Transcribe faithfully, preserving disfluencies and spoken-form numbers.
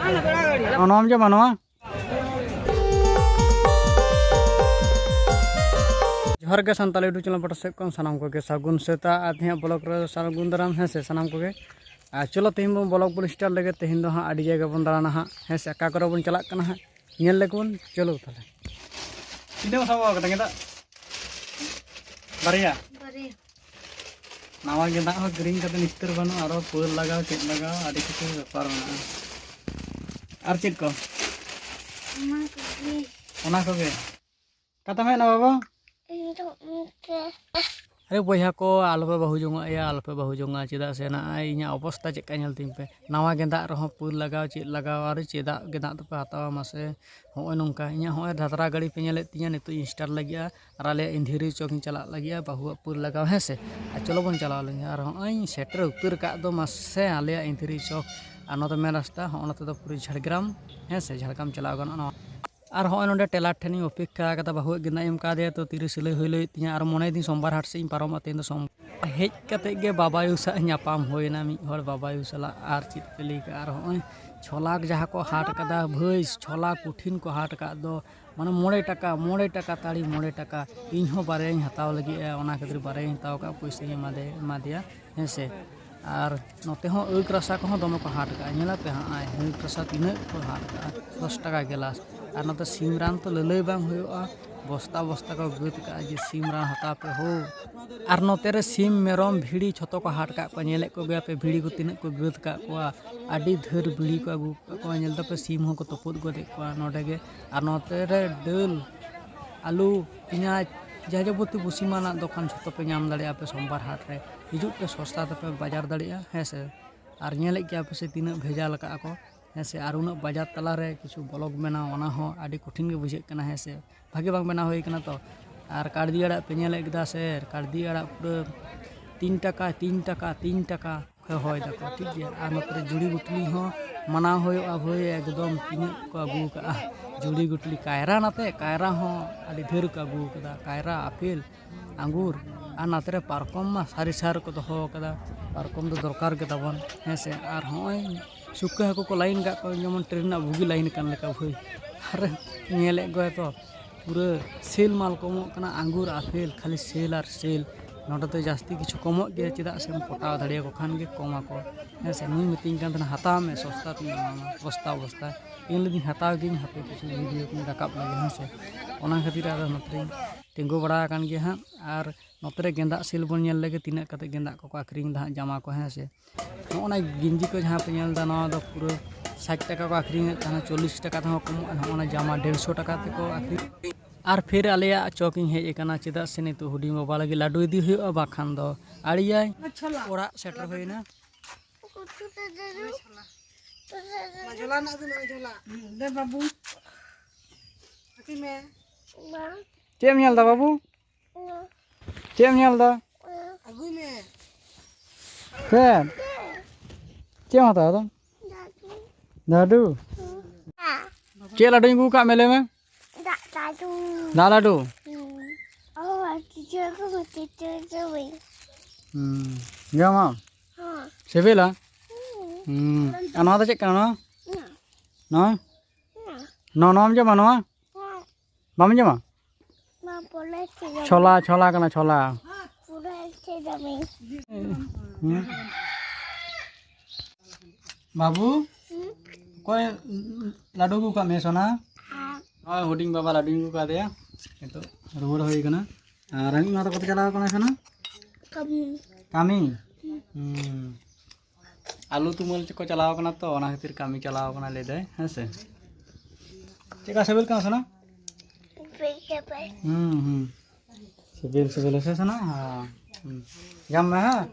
ᱱᱚᱣᱟᱢ ᱡᱚᱢᱟ ᱱᱚᱣᱟ? ᱡᱚᱦᱟᱨ ᱜᱮ ᱥᱟᱱᱛᱟᱲ YouTube ᱪᱮᱱᱮᱞ ᱯᱟᱦᱴᱟ ᱥᱮᱫ ᱠᱷᱚᱱ ᱥᱟᱱᱟᱢ ᱠᱚᱜᱮ ᱥᱟᱹᱜᱩᱱ ᱥᱮᱛᱟᱜ᱾ ᱟᱨ ᱛᱮᱦᱮᱧᱟᱜ ᱵᱞᱚᱜ ᱨᱮ ᱥᱟᱹᱜᱩᱱ ᱫᱟᱨᱟᱢ, ᱦᱮᱸ ᱥᱮ, ᱥᱟᱱᱟᱢ ᱠᱚᱜᱮ᱾ ᱟᱨ ᱪᱚᱞᱚ, ᱛᱮᱦᱮᱧ ᱵᱚᱱ ᱵᱞᱚᱜ ᱵᱚᱱ ᱥᱴᱟᱨᱴ ᱞᱮᱜᱮ᱾ ᱛᱮᱦᱮᱧ ᱫᱚ ᱦᱟᱸᱜ ᱟᱹᱰᱤ ᱡᱟᱭᱜᱟ ᱵᱚᱱ ᱫᱟᱬᱟᱱᱟ ᱦᱟᱸᱜ, ᱦᱮᱸ ᱥᱮ, ᱚᱠᱟ ᱠᱚᱨᱮ ᱵᱚᱱ ᱪᱟᱞᱟᱜ ᱠᱟᱱᱟ ᱦᱟᱸᱜ, ᱧᱮᱞ ᱞᱮᱜᱮ ᱵᱚᱱ᱾ ᱪᱚᱞᱚ ᱛᱟᱦᱚᱞᱮ᱾ ᱛᱤᱱᱟᱹᱜ ᱮᱢ ᱥᱟᱵ ᱟᱠᱟᱫᱟ ᱜᱮᱸᱫᱟᱜ? ᱵᱟᱨᱭᱟ? ᱵᱟᱨᱭᱟ᱾ ᱱᱟᱣᱟ ᱜᱮᱸᱫᱟᱜ ᱦᱚᱸ ᱠᱤᱨᱤᱧ ᱠᱟᱛᱮ ᱱᱤᱥᱛᱟᱹᱨ ᱵᱟᱹᱱᱩᱜ, ᱟᱨᱚ ᱯᱟᱹᱨ ᱞᱟᱜᱟᱣ, ᱪᱮᱫ ᱞᱟᱜᱟᱣ, ᱟᱹᱰᱤ ᱠᱤᱪᱷᱩ ᱵᱮᱯᱟᱨ ᱢᱮᱱᱟᱜᱼᱟ᱾ ᱟᱨ ᱪᱮᱫ ᱠᱚ? ᱚᱱᱟ ᱠᱚᱜᱮ᱾ ᱚᱱᱟ ᱠᱚᱜᱮ? ᱠᱟᱛᱷᱟ ᱢᱮᱱᱟ ᱵᱟᱵᱟ? ᱤᱧ ᱫᱚ ᱚᱱᱛᱮ᱾ ᱟᱨᱮ ᱵᱚᱭᱦᱟ ᱠᱚ, ᱟᱞᱚᱯᱮ ᱵᱟᱹᱦᱩ ᱡᱚᱝᱟᱜ ᱭᱟ, ᱟᱞᱚᱯᱮ ᱵᱟᱹᱦᱩ ᱡᱚᱝᱟ᱾ ᱪᱮᱫᱟᱜ ᱥᱮ ᱱᱚᱜᱼᱚᱭ ᱤᱧᱟᱹᱜ ᱚᱵᱚᱥᱛᱟ ᱪᱮᱫ ᱞᱮᱠᱟ ᱧᱮᱞ ᱛᱤᱧ ᱯᱮ᱾ ᱱᱟᱣᱟ ᱜᱮᱸᱫᱟᱜ ᱨᱮᱦᱚᱸ ᱯᱟᱹᱨ ᱞᱟᱜᱟᱣ, ᱪᱮᱫ ᱞᱟᱜᱟᱣ, ᱟᱨ ᱪᱮᱫᱟᱜ ᱜᱮᱸᱫᱟᱜ ᱫᱚᱯᱮ ᱦᱟᱛᱟᱣᱟ ᱢᱟᱥᱮ? ᱦᱚᱸᱜᱼᱚᱭ ᱱᱚᱝᱠᱟ᱾ ᱤᱧᱟᱹᱜ ᱦᱚᱸᱜᱼᱚᱭ ᱫᱷᱟᱛᱨᱟ ᱜᱟᱹᱲᱤ ᱯᱮ ᱧᱮᱞᱮᱫ ᱛᱤᱧᱟᱹ, ᱱᱤᱛᱚᱜ ᱤᱧ ᱥᱴᱟᱨᱴ ᱞᱟᱹᱜᱤᱫᱼᱟ᱾ ᱟᱨ ᱟᱞᱮᱭᱟᱜ ᱤᱱᱫᱷᱤᱨᱤ ᱪᱚᱠ ᱤᱧ ᱪᱟᱞᱟᱜ ᱞᱟᱹᱜᱤᱫᱼᱟ ᱵᱟᱹᱦᱩᱣᱟᱜ ᱯᱟᱹᱨ ᱞᱟᱜᱟᱣ, ᱦᱮᱸ ᱥᱮ᱾ ᱟᱨ ᱪᱚᱞᱚ ᱵᱚᱱ ᱪᱟᱞᱟᱣ ᱞᱮᱱ ᱜᱮ᱾ ᱟᱨ ᱦᱚᱸᱜᱼᱚᱭ ᱤᱧ ᱥᱮᱴᱮᱨ ᱩᱛᱟᱹᱨ ᱟᱠᱟᱫ ᱫᱚ ᱢᱟᱥᱮ ᱟᱞᱮᱭᱟᱜ ᱤᱱᱫᱷᱤᱨᱤ ᱪᱚᱠ᱾ ᱟᱨ ᱱᱚᱛᱮ ᱢᱮᱱ ᱨᱟᱥᱛᱟ, ᱦᱚᱸᱜᱼᱚ ᱱᱚᱛᱮ ᱫᱚ ᱯᱩᱨᱟᱹ ᱡᱷᱟᱲᱜᱨᱟᱢ, ᱦᱮᱸ ᱥᱮ, ᱡᱷᱟᱲᱜᱨᱟᱢ ᱪᱟᱞᱟᱣ ᱜᱟᱱᱚᱜᱼᱟ ᱱᱚᱣᱟ᱾ ᱟᱨ ᱦᱚᱸᱜᱼᱚᱭ ᱱᱚᱰᱮ ᱴᱮᱞᱟᱨ ᱴᱷᱮᱱᱤᱧ ᱚᱯᱮᱠᱠᱷᱟ ᱟᱠᱟᱫᱟ, ᱵᱟᱹᱦᱩᱣᱟᱜ ᱜᱮᱸᱫᱟᱜ ᱤᱧ ᱮᱢ ᱠᱟᱫᱮᱭᱟ, ᱛᱚ ᱛᱤᱨᱮ ᱥᱤᱞᱟᱹᱭ ᱦᱩᱭ ᱞᱟᱹᱭᱮᱫ ᱛᱤᱧᱟ᱾ ᱟᱨ ᱢᱚᱱᱮᱭᱮᱫᱟᱹᱧ ᱥᱳᱢᱵᱟᱨ ᱦᱟᱴ ᱥᱮᱫ ᱤᱧ ᱯᱟᱨᱚᱢᱚᱜᱼᱟ, ᱛᱮᱦᱮᱧ ᱫᱚ ᱥᱳᱢ-, ᱦᱮᱡ ᱠᱟᱛᱮᱫ ᱜᱮ ᱵᱟᱵᱟᱭᱩ ᱥᱟᱶ ᱧᱟᱯᱟᱢ ᱦᱩᱭᱱᱟ, ᱢᱤᱫ ᱦᱚᱲ ᱵᱟᱵᱟᱭᱩ ᱥᱟᱞᱟᱜ᱾ ᱟᱨ ᱪᱮᱫ ᱯᱮ ᱞᱟᱹᱭ ᱠᱟᱜᱼᱟ? ᱟᱨ ᱦᱚᱸᱜᱼᱚᱭ ᱪᱷᱚᱞᱟ ᱡᱟᱦᱟᱸ ᱠᱚ ᱦᱟᱴ ᱠᱟᱫᱟ ᱵᱷᱟᱹᱭ, ᱪᱷᱚᱞᱟ ᱠᱚᱴᱷᱤᱱ ᱠᱚ ᱦᱟᱴ ᱠᱟᱫ ᱫᱚ, ᱢᱟᱱᱮ ᱢᱚᱬᱮ ᱴᱟᱠᱟ, ᱢᱚᱬᱮ ᱴᱟᱠᱟ ᱛᱟᱹᱲᱤ, ᱢᱚᱬᱮ ᱴᱟᱠᱟ᱾ ᱤᱧ ᱦᱚᱸ ᱵᱟᱨᱭᱟᱧ ᱦᱟᱛᱟᱣ ᱞᱟᱹᱜᱤᱫ, ᱚᱱᱟ ᱠᱷᱟᱹᱛᱤᱨ ᱵᱟᱨᱭᱟᱧ ᱦᱟᱛᱟᱣ ᱠᱟᱜᱼᱟ, ᱯᱚᱭᱥᱟᱧ ᱮᱢᱟᱫᱮ-, ᱮᱢᱟᱫᱮᱭᱟ, ᱦᱮᱸ ᱥᱮ᱾ ᱟᱨ ᱱᱚᱛᱮ ᱦᱚᱸ ᱟᱹᱠ ᱨᱟᱥᱟ ᱠᱚᱦᱚᱸ ᱫᱚᱢᱮ ᱠᱚ ᱦᱟᱴ ᱠᱟᱜᱼᱟ, ᱧᱮᱞ ᱟᱯᱮ ᱦᱟᱸᱜ, ᱟᱹᱠ ᱨᱟᱥᱟ ᱛᱤᱱᱟᱹᱜ ᱠᱚ ᱦᱟᱴ ᱠᱟᱜᱼᱟ, ᱫᱚᱥ ᱴᱟᱠᱟ ᱜᱮᱞᱟᱥ᱾ ᱟᱨ ᱱᱚᱛᱮ ᱥᱤᱢ ᱨᱟᱱ ᱛᱚ ᱞᱟᱹᱞᱟᱹᱭ ᱵᱟᱝ ᱦᱩᱭᱩᱜᱼᱟ, ᱵᱚᱥᱛᱟ ᱵᱚᱥᱛᱟ ᱠᱚ ᱜᱟᱹᱫ ᱠᱟᱜᱼᱟ ᱡᱮ ᱥᱤᱢ ᱨᱟᱱ ᱦᱟᱛᱟᱣ ᱯᱮ ᱦᱳ᱾ ᱟᱨ ᱱᱚᱛᱮ ᱨᱮ ᱥᱤᱢ, ᱢᱮᱨᱚᱢ, ᱵᱷᱤᱲᱤ ᱡᱷᱚᱛᱚ ᱠᱚ ᱦᱟᱴ ᱠᱟᱜ ᱠᱚᱣᱟ, ᱧᱮᱞᱮᱫ ᱠᱚᱜᱮᱭᱟ ᱯᱮ ᱵᱷᱤᱲᱤ ᱠᱚ ᱛᱤᱱᱟᱹᱜ ᱠᱚ ᱜᱟᱹᱫ ᱠᱟᱜ ᱠᱚᱣᱟ, ᱟᱹᱰᱤ ᱰᱷᱮᱨ ᱵᱷᱤᱲᱤ ᱠᱚ ᱟᱹᱜᱩ ᱠᱟᱜ ᱠᱚᱣᱟ, ᱧᱮᱞ ᱛᱟᱯᱮ ᱥᱤᱢ ᱦᱚᱸᱠᱚ ᱛᱩᱯᱩᱫ ᱜᱚᱫᱮᱫ ᱠᱚᱣᱟ ᱱᱚᱰᱮ ᱜᱮ᱾ ᱟᱨ ᱱᱚᱛᱮ ᱨᱮ ᱰᱟᱹᱞ, ᱟᱹᱞᱩ, ᱯᱮᱸᱭᱟᱡᱽ, ᱡᱟ ᱡᱟᱵᱚᱛᱤ ᱵᱩᱥᱤᱢᱟᱱᱟᱜ ᱫᱚᱠᱟᱱ ᱡᱷᱚᱛᱚ ᱯᱮ ᱧᱟᱢ ᱫᱟᱲᱮᱭᱟᱜᱼᱟ ᱟᱯᱮ ᱥᱳᱢᱵᱟᱨ ᱦᱟᱴ ᱨᱮ᱾ ᱦᱤᱡᱩᱜ ᱯᱮ, ᱥᱚᱥᱛᱟ ᱛᱮᱯᱮ ᱵᱟᱡᱟᱨ ᱫᱟᱲᱮᱭᱟᱜᱼᱟ, ᱦᱮᱸ ᱥᱮ᱾ ᱟᱨ ᱧᱮᱞᱮᱫ ᱜᱮᱭᱟ ᱯᱮ ᱥᱮ ᱛᱤᱱᱟᱹᱜ ᱵᱷᱮᱡᱟᱞ ᱟᱠᱟᱫᱼᱟ ᱠᱚ, ᱦᱮᱸ ᱥᱮ᱾ ᱟᱨ ᱩᱱᱟᱹᱜ ᱵᱟᱡᱟᱨ ᱛᱟᱞᱟᱨᱮ ᱠᱤᱪᱷᱩ ᱵᱞᱚᱜ ᱵᱮᱱᱟᱣ, ᱚᱱᱟ ᱦᱚᱸ ᱟᱹᱰᱤ ᱠᱚᱴᱷᱤᱱ ᱜᱮ ᱵᱩᱡᱷᱟᱹᱜ ᱠᱟᱱᱟ, ᱦᱮᱸ ᱥᱮ᱾ ᱵᱷᱟᱜᱮ ᱵᱟᱝ ᱵᱮᱱᱟᱣ ᱦᱩᱭ ᱠᱟᱱᱟ ᱛᱚ᱾ ᱟᱨ ᱠᱟᱲᱫᱤ ᱟᱲᱟᱜ ᱯᱮ ᱧᱮᱞᱮᱫ ᱠᱮᱫᱟ ᱥᱮ, ᱠᱟᱲᱫᱤ ᱟᱲᱟᱜ ᱯᱩᱨᱟᱹ ᱛᱤᱱ ᱴᱟᱠᱟ, ᱛᱤᱱ ᱴᱟᱠᱟ, ᱛᱤᱱ ᱴᱟᱠᱟ᱾ ᱦᱚᱭ ᱫᱟᱠᱚ, ᱴᱷᱤᱠ ᱜᱮᱭᱟ᱾ ᱟᱨ ᱱᱚᱛᱮ ᱨᱮ ᱡᱩᱲᱤ ᱜᱩᱴᱞᱤ ᱦᱚᱸ ᱢᱟᱱᱟᱣ ᱦᱩᱭᱩᱜᱼᱟ ᱵᱷᱟᱹᱭ, ᱮᱠᱫᱚᱢ ᱛᱤᱱᱟᱹᱜ ᱠᱚ ᱟᱹᱜᱩ ᱠᱟᱜᱼᱟ ᱡᱩᱲᱤ ᱜᱩᱴᱞᱤ᱾ ᱠᱟᱭᱨᱟ ᱱᱟᱛᱮ, ᱠᱟᱭᱨᱟ ᱦᱚᱸ ᱟᱹᱰᱤ ᱰᱷᱮᱨ ᱠᱚ ᱟᱹᱜᱩ ᱠᱟᱫᱟ, ᱠᱟᱭᱨᱟ, ᱟᱯᱮᱞ, ᱟᱸᱜᱩᱨ᱾ ᱟᱨ ᱱᱟᱛᱮ ᱨᱮ ᱯᱟᱨᱠᱚᱢ ᱢᱟ ᱥᱟᱹᱨᱤ ᱥᱟᱨ ᱠᱚ ᱫᱚᱦᱚ ᱠᱟᱫᱟ, ᱯᱟᱨᱠᱚᱢ ᱫᱚ ᱫᱚᱨᱠᱟᱨ ᱜᱮ ᱛᱟᱵᱚᱱ, ᱦᱮᱸ ᱥᱮ᱾ ᱟᱨ ᱦᱚᱸᱜᱼᱚᱭ ᱥᱩᱠᱟᱹ ᱦᱟᱹᱠᱩ ᱠᱚ ᱞᱟᱭᱤᱱ ᱠᱟᱜ ᱠᱚᱣᱟ, ᱡᱮᱢᱚᱱ ᱴᱨᱮᱱ ᱨᱮᱱᱟᱜ ᱵᱩᱜᱤ ᱞᱟᱭᱤᱱ ᱠᱟᱱ ᱞᱮᱠᱟ ᱵᱷᱟᱹᱭ᱾ ᱟᱨ ᱧᱮᱞᱮᱫ ᱠᱚᱣᱟ ᱛᱚ, ᱯᱩᱨᱟᱹ ᱥᱮᱞ ᱢᱟᱞ ᱠᱚ ᱮᱢᱚᱜ ᱠᱟᱱᱟ, ᱟᱝᱜᱩᱨ ᱟᱯᱮᱞ, ᱠᱷᱟᱹᱞᱤ ᱥᱮᱞ ᱟᱨ ᱥᱮᱞ᱾ ᱱᱚᱰᱮ ᱫᱚ ᱡᱟᱹᱥᱛᱤ ᱠᱤᱪᱷᱩ ᱠᱚᱢᱚᱜ ᱜᱮᱭᱟ, ᱪᱮᱫᱟᱜ ᱥᱮᱢ ᱯᱚᱴᱟᱣ ᱫᱟᱲᱮᱭᱟᱠᱚ ᱠᱷᱟᱱ ᱜᱮ ᱠᱚᱢᱟ ᱠᱚ᱾ ᱦᱮᱸ ᱥᱮ, ᱱᱩᱭ ᱢᱤᱛᱟᱹᱧ ᱠᱟᱱ ᱛᱟᱦᱮᱱᱟ, "ᱦᱟᱛᱟᱣ ᱢᱮ, ᱥᱚᱥᱛᱟ ᱛᱤᱧ ᱮᱢᱟᱢᱟ, ᱵᱚᱥᱛᱟ ᱵᱚᱥᱛᱟ᱾" ᱤᱧ ᱞᱟᱹᱭᱫᱟᱹᱧ, "ᱦᱟᱛᱟᱣ ᱜᱤᱭᱟᱹᱧ, ᱦᱟᱯᱮ ᱠᱤᱪᱷᱩ ᱵᱷᱤᱰᱤᱭᱳ ᱠᱚᱧ ᱨᱟᱠᱟᱵ ᱞᱮᱜᱮ", ᱦᱮᱸ ᱥᱮ᱾ ᱚᱱᱟ ᱠᱷᱟᱹᱛᱤᱨ ᱟᱫᱚ ᱱᱚᱛᱮᱨᱤᱧ ᱛᱤᱸᱜᱩ ᱵᱟᱲᱟ ᱟᱠᱟᱱ ᱜᱮᱭᱟ ᱦᱟᱸᱜ᱾ ᱟᱨ ᱱᱚᱛᱮ ᱨᱮ ᱜᱮᱸᱫᱟᱜ ᱥᱮᱞ ᱵᱚᱱ ᱧᱮᱞ ᱞᱮᱜᱮ, ᱛᱤᱱᱟᱹᱜ ᱠᱟᱛᱮ ᱜᱮᱸᱫᱟᱜ ᱠᱚᱠᱚ ᱟᱹᱠᱷᱨᱤᱧ ᱮᱫᱟ ᱦᱟᱸᱜ, ᱡᱟᱢᱟ ᱠᱚ, ᱦᱮᱸ ᱥᱮ᱾ ᱱᱚᱜᱼᱚ ᱱᱟ ᱜᱮᱧᱡᱤ ᱠᱚ ᱡᱟᱦᱟᱸ ᱯᱮ ᱧᱮᱞ ᱮᱫᱟ, ᱱᱚᱣᱟ ᱫᱚ ᱯᱩᱨᱟᱹ ᱥᱟᱴ ᱴᱟᱠᱟ ᱠᱚ ᱟᱹᱠᱷᱨᱤᱧᱮᱫ ᱛᱟᱦᱮᱱᱟ, ᱪᱚᱞᱞᱤᱥ ᱴᱟᱠᱟ ᱛᱮᱦᱚᱸ ᱠᱚᱢᱚᱜᱼᱟ᱾ ᱱᱚᱜᱼᱚ ᱱᱟ ᱡᱟᱢᱟ ᱰᱮᱲᱥᱚ ᱴᱟᱠᱟ ᱛᱮᱠᱚ ᱟᱹᱠᱷᱨᱤᱧ᱾ ᱟᱨ ᱯᱷᱤᱨ ᱟᱞᱮᱭᱟᱜ ᱪᱚᱠ ᱤᱧ ᱦᱮᱡ ᱟᱠᱟᱱᱟ, ᱪᱮᱫᱟᱜ ᱥᱮ ᱱᱤᱛᱚᱜ ᱦᱩᱰᱤᱧ ᱵᱟᱵᱟ ᱞᱟᱹᱜᱤᱫ ᱞᱟᱹᱰᱩ ᱤᱫᱤ ᱦᱩᱭᱩᱜᱼᱟ, ᱵᱟᱠᱷᱟᱱ ᱫᱚ ᱟᱲᱮᱭᱟᱭ᱾ ᱚᱲᱟᱜ ᱥᱮᱴᱮᱨ ᱦᱩᱭᱱᱟ᱾ ᱡᱷᱚᱞᱟ ᱨᱮᱱᱟᱜ ᱫᱚ ᱱᱚᱜᱼᱚᱭ ᱡᱷᱚᱞᱟ᱾ ᱫᱮ ᱵᱟᱹᱵᱩ, ᱦᱟᱹᱴᱤ ᱢᱮ᱾ ᱪᱮᱫ ᱮᱢ ᱧᱮᱞ ᱮᱫᱟ ᱵᱟᱹᱵᱩ? ᱪᱮᱫ ᱮᱢ ᱧᱮᱞ ᱮᱫᱟ? ᱟᱹᱜᱩᱭ ᱢᱮ᱾ ᱪᱮᱫ? ᱪᱮᱫ ᱮᱢ ᱦᱟᱛᱟᱣ ᱮᱫᱟ? ᱞᱟᱹᱰᱩ? ᱪᱮᱫ ᱞᱟᱹᱰᱩᱧ ᱟᱹᱜᱩ ᱟᱠᱟᱫ ᱢᱮ, ᱞᱟᱹᱭ ᱢᱮ? ᱫᱟᱜ ᱞᱟᱹᱰᱩ᱾ ᱫᱟᱜ ᱞᱟᱹᱰᱩ? ᱦᱩᱸ᱾ ᱚ, ᱟᱨ ᱪᱤᱪᱟᱹ ᱠᱚ ᱢᱤᱴᱤᱡ ᱪᱚ ᱪᱚ ᱵᱟᱹᱧ᱾ ᱦᱩᱸ᱾ ᱡᱚᱢᱟᱢ? ᱦᱮᱸ᱾ ᱥᱤᱵᱤᱞᱟ? ᱦᱩᱸ᱾ ᱦᱩᱸ᱾ ᱟᱨ ᱱᱚᱣᱟ ᱫᱚ ᱪᱮᱫ ᱠᱟᱱᱟ ᱱᱚᱣᱟ? ᱦᱮᱸ᱾ ᱱᱚᱣᱟ? ᱦᱮᱸ᱾ ᱱᱚᱣᱟ, ᱱᱚᱣᱟᱢ ᱡᱚᱢᱟ ᱱᱚᱣᱟ? ᱦᱮᱸ᱾ ᱵᱟᱢ ᱡᱚᱢᱟ? ᱢᱟ, ᱯᱚᱨᱮ ᱛᱮ ᱡᱚᱢ᱾ ᱪᱷᱚᱞᱟ, ᱪᱷᱚᱞᱟ ᱠᱟᱱᱟ, ᱪᱷᱚᱞᱟ᱾ ᱯᱚᱨᱮ ᱛᱮ ᱡᱚᱢᱤᱧ᱾ ᱦᱩᱸ᱾ ᱵᱟᱹᱵᱩ, ᱦᱩᱸ? ᱚᱠᱚᱭ ᱞᱟᱹᱰᱩ ᱟᱹᱜᱩ ᱠᱟᱜ ᱢᱮ, ᱥᱚᱱᱟ? ᱦᱮᱸ᱾ ᱱᱚᱜᱼᱚᱭ ᱦᱩᱰᱤᱧ ᱵᱟᱵᱟ ᱞᱟᱹᱰᱩᱧ ᱟᱹᱜᱩ ᱠᱟᱫᱮᱭᱟ, ᱱᱤᱛᱚᱜ ᱨᱩᱣᱟᱹᱲ ᱦᱩᱭ ᱠᱟᱱᱟ᱾ ᱟᱨ ᱟᱢᱤᱡ ᱢᱟ ᱫᱚ ᱠᱚᱛᱮ ᱪᱟᱞᱟᱣ ᱠᱟᱱᱟ, ᱥᱚᱱᱟ? ᱠᱟᱹᱢᱤ᱾ ᱠᱟᱹᱢᱤ? ᱦᱩᱸ᱾ ᱟᱹᱞᱩ ᱛᱩᱢᱟᱹᱞ ᱪᱚᱠᱚ ᱪᱟᱞᱟᱣ ᱠᱟᱱᱟ ᱛᱚ, ᱚᱱᱟ ᱠᱷᱟᱹᱛᱤᱨ ᱠᱟᱹᱢᱤ ᱪᱟᱞᱟᱣ ᱠᱟᱱᱟ ᱞᱟᱹᱭ ᱫᱟᱭ, ᱦᱮᱸ ᱥᱮ? ᱪᱮᱫ ᱞᱮᱠᱟ ᱥᱤᱵᱤᱞ ᱠᱟᱱᱟ, ᱥᱚᱱᱟ? ᱥᱤᱵᱤᱞ ᱥᱤᱵᱤᱞ᱾ ᱦᱩᱸ, ᱦᱩᱸ᱾ ᱥᱤᱵᱤᱞ ᱥᱤᱵᱤᱞ ᱦᱮᱸᱥᱮ, ᱥᱚᱱᱟ? ᱦᱮᱸ᱾ ᱦᱩᱸ᱾ ᱡᱚᱢ ᱢᱮ, ᱦᱮᱸ?